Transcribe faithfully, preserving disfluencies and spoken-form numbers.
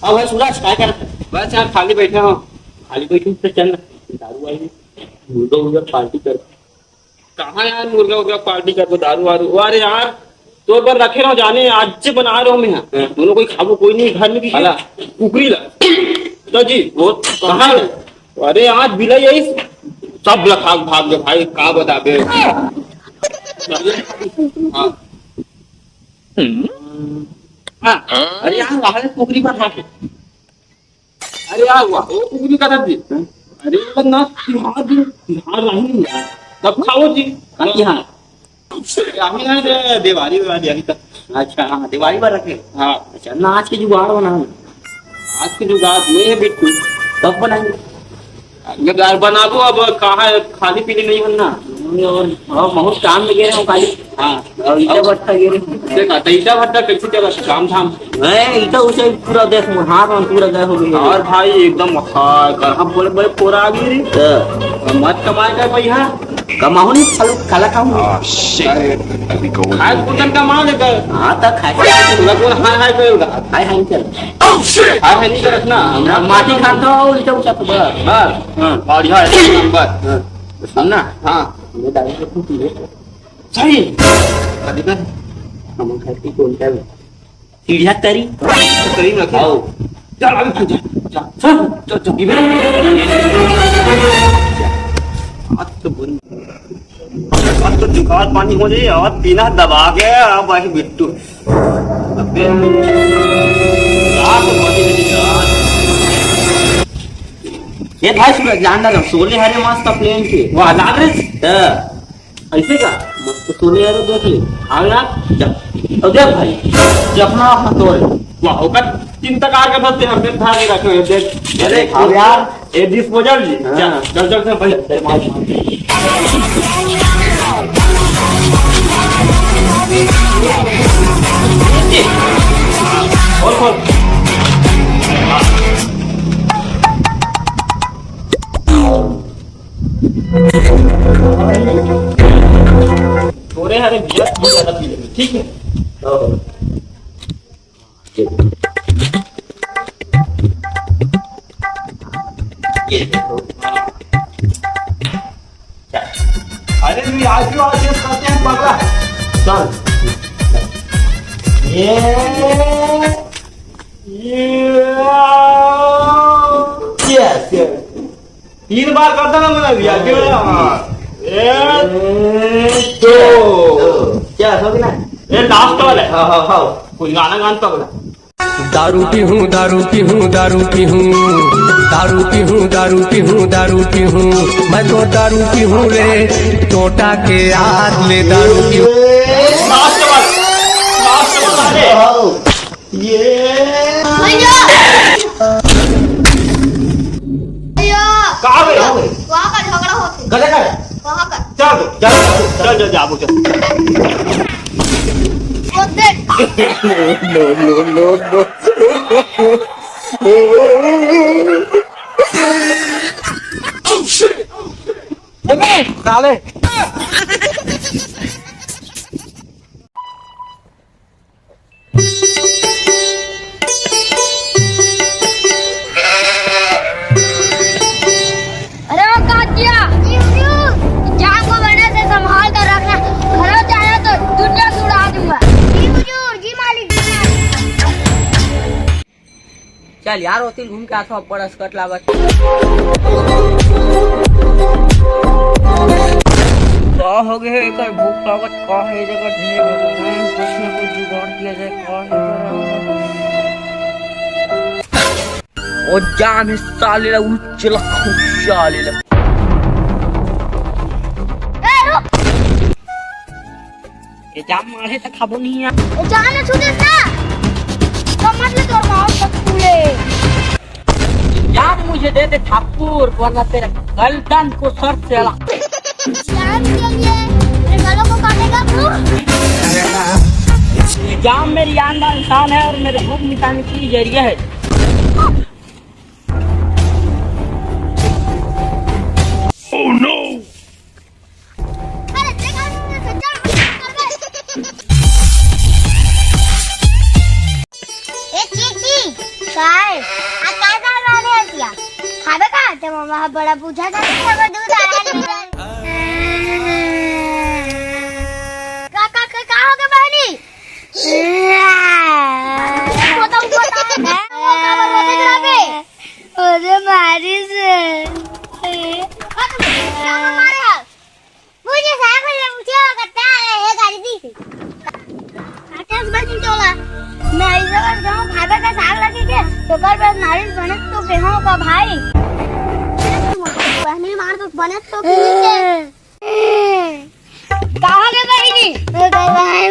अब भाई सूरज, काय करत है? बस यार, खाली बैठे हो। खाली बैठे तो चल ना, दारू वारू, मुर्गा उर्गा पार्टी कर। कहाँ यार, मुर्गा उर्गा पार्टी करबो, दारू वारू? अरे यार, तोर बर रखे रहो जाने, आज से बना रहो मैं। हाँ। दोनों कोई खाबो, कोई नहीं घर में किसी। अला। कुकरी ला। तो जी, वो कहाँ है? अरे आज बिलाई आई, सब लखा भाग गए भाई, का बताबे। हाँ। हाँ। अरे यार, वहाँ कुकरी पर हाथ। अरे यार, वाह, वो कुकरी का था जी। अरे यार, ना, तिहार दिन, तिहार राही नहीं यार। तब खाओ जी। कल तिहार? राही ना, दे-, देवारी, देवारी, यही तक। अच्छा, हाँ, देवारी पर रखे। हाँ। अच्छा, ना, आज के जुगाड़ बना। आज के जुगाड़ नहीं है बिट्टू। कब बनाएंगे? अब यार बनाबो, अब कहाँ है, खाली पीली नहीं बनना। और, और बहुत काम में गए हैं खाली। हाँ। और ईटा भट्टा गिरे। देखा, तो ईटा भट्टा कैसे चला, काम धाम? ए, ईटा उसे पूरा देख, हाथ में पूरा गए हो गई। और भाई, एकदम, हाँ, हम बोले, बोले, पूरा आ गई रे। तो मत कमाए कर भाई, हाँ। कमाओ नहीं, खाली काला काम। Oh, shit. अरे, अभी कौन खाए कुतन कमा लेकर। हाँ, तो खाए। पूरा कौन हाय हाय करेगा? हाय हाय नहीं कर। Oh, shit. हाय हाय नहीं करत ना। ना, माटी खात हो, ईटा उसे तो बस। बस। हाँ। बढ़िया है, एक नंबर। हाँ। सुन ना। हाँ। ये दारू तो तू पी ले। सही। कभी कर। हम घर की कौन का सीढ़िया तरी। करीम रखे। आओ। चल, अभी खा जा। जा। चल, चल, चल। आज तो बन-, आज तो जुगाड़ पानी हो जाए और पीना दबा के, अब वही बिट्टू। अबे, रात बनी नहीं यार। ये भाई सूरज, जान रहा, सोले हरे मस्त प्लेन के। वाह, लाग रे। हाँ। ऐसे का? मस्त सोने यार, देख ले। हाँ यार, जा। अब देख भाई, जखना अपना तोरे। वाह, ओकर चिंता कार के बस हम पे धागे रखे हैं, देख। अरे, अब यार, ये डिस्पोजल जी। हाँ। चल, चल, चल, चल, भाई। खोल, खोल। थोड़े हरे भैया, बहुत ज्यादा पी लेंगे, ठीक है? ये देखो। अरे नहीं, आज भी आज ये खाते हैं पगला। चल। ये, ये, yes, yes। तीन बार कर देना मैंने भैया, क्यों? हाँ। एक, दो। क्या, हो गया? ये लास्ट वाला है। हाँ, हाँ, हाँ। कुछ गाना गान तो अगला। दारू पीहूँ, दारू पीहूँ, दारू पीहूँ, दारू पीहूँ, दारू पीहूँ, दारू पीहूँ, मैं तो दारू पीहूँ रे, टोटा के हाथ ले दारू पीहूँ। लास्ट वाला, लास्ट वाला है। ये भैया! भैया! कहाँ गए? वहाँ का झगड़ा होते। गले का है? वहाँ का। चल दो, चल, चल, चल, चल, जाओ, चल। वो देख। No, no, no, no। साले। अरे ओ काकिया, जान को मैंने से संभाल कर रखना, घर जाए तो दुनिया से उड़ा दूंगा। जी हुजूर, जी मालिक। चल यार, ओती घूम के आथो, अब्बड़ असकट लागत। का हो गे हे एकर भूख लागत, का हे जगह ढेर भगवान, कुछ ना कुछ जुगाड़ किया जाए, का हे जगह। ओ जाम हे साले ला, उच्च लखू साले ला। ए, रुक। ये जाम मारे त खाबो नहीं यार। ये जाम न छूटे ना। तो मत ले तोर माँ को छूले। जाम मुझे दे दे ठाकुर, वरना तेरे गर्दन को सर से अला। जाम के लिए मेरे गलों को काटेगा तू? ये जाम मेरी आन बान शान है और मेरे भूख मिटाने की जरिया है। Oh no! अरे, देखा नहीं, मैं सच्चा हूँ। ए, चीची, का आए, आ का कर रहे हसिया? खाबे का? ते मम्मा ह बड़ा बूझा था, सब दूध आया नहीं। का, का, का, का हो गया बहनी? पोता, पोता, वो का बर रोते जरा पे? अरे मारी से। का मारे है? मुझे साग ले मुझे करता है, ये गाड़ी दी। आकाश बहिनी टोला। नहीं, जब गाँव खाबे का साग लगे के, तो कर बस नारियल बने तो केहो का भाई। बहनी मार तो बने तो पीछे। कहाँ के बहिनी? भाई,